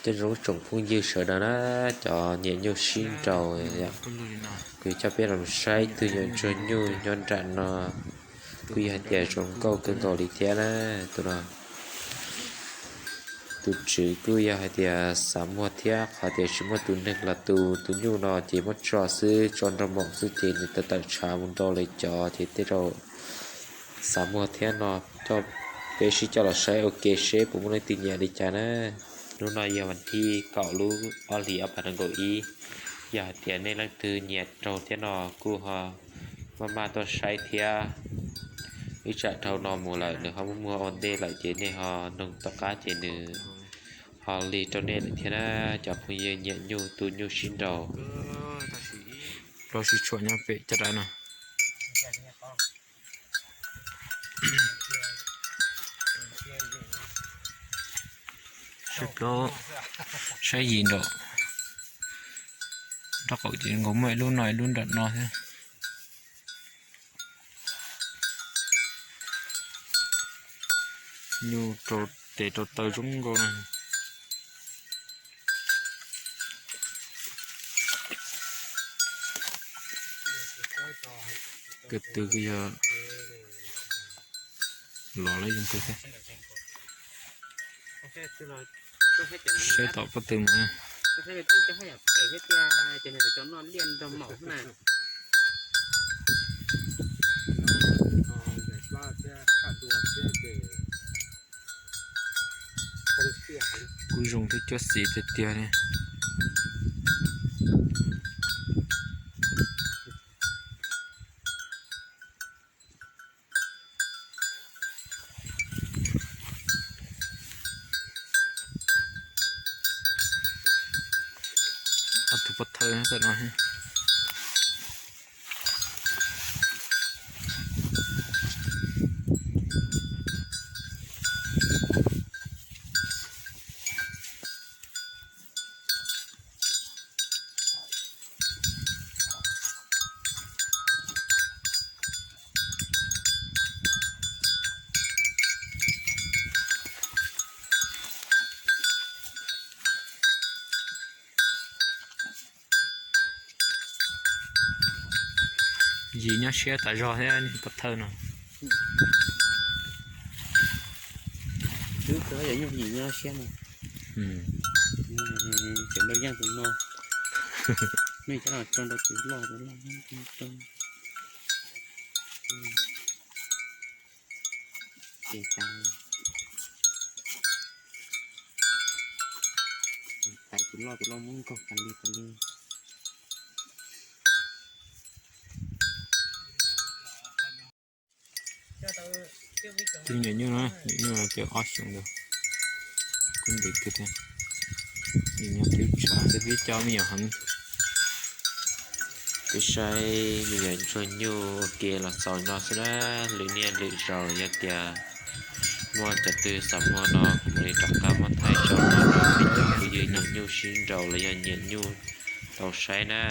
Nyob zoo tsoom phooj ywg sawv daws na, cov nyiam nyuj sib nraus, kuv coj peb los saib ib tug nyuam ntsuag nyuj nyob nram no. Kuj yog hais tias zoo nkauj kawg nkaus li thiab na. Tus no, tus tswv kuj yog hais tias xav muag thiab, qhov tias tsis muaj tus neeg los tu. Tus nyuj no ces muab tso xwb, tso nrog maum xwb ces nws tawm tawm tshav mus nrau lawv cov ces tej zaum xav muag thiab no. Coj, peb sib coj los saib ua ke seb puas muaj leej twg nyiam li cas na. Hnub no yog vas thib kaum lub ob hlis ob phav nees nkaum ib. Yog hais tias nej leej twg nyiam raug thiab no kuj ho maj maj tuaj saib thiab. Ib tsam dhau no mus lawm nws ho muaj muag ua ntej lawm ces nej ho noog tom qab ces nws ho lig rau nej lawm thiab na. Cov phooj ywg nyiam nyuj tu nyuj sib nraus, plaub sib tshuam nyob pem caj dab no. Saib plaub, saib yim nraum, nraub qaum ces nkaus muaj ib lub no ib lub nram no thiab. Nyuj rau tes rau taw zoo nkauj na. Ko tw kuj yog los lawm zoo kawg thiab. Saib tom pob tw mus. Kuj zoo thiab cuab xis tiag tiag li. Ob tug pov thawj tom no. Yim nyob siab tas zog thiab niag pov thawj no. Twb yog yim nyob siab no. Tseem loj yeej tus no. Nej cov no rau nrau tus loj tus loj rau. Ces tas, tais tus loj tus loj muab nkaug tas li tas li. Tus nyuam nyuj no, nyuam nyuj no ces ob xyoos ntawd, kuj ntev kawg thiab. Nyuam nyuj twb tshav thiab twb coj me nyuam heev. Peb saib me nyuam ntsuag nyuj ua ke los xaus no xwb na. Lwm niaj lwm zaus yog tias muaj cov twg xav muag no kuv mam li rov qab muab thaij tso rau peb cov phooj ywg nyiam nyuj sib nraus los yog nyiam nyuj tau saib na.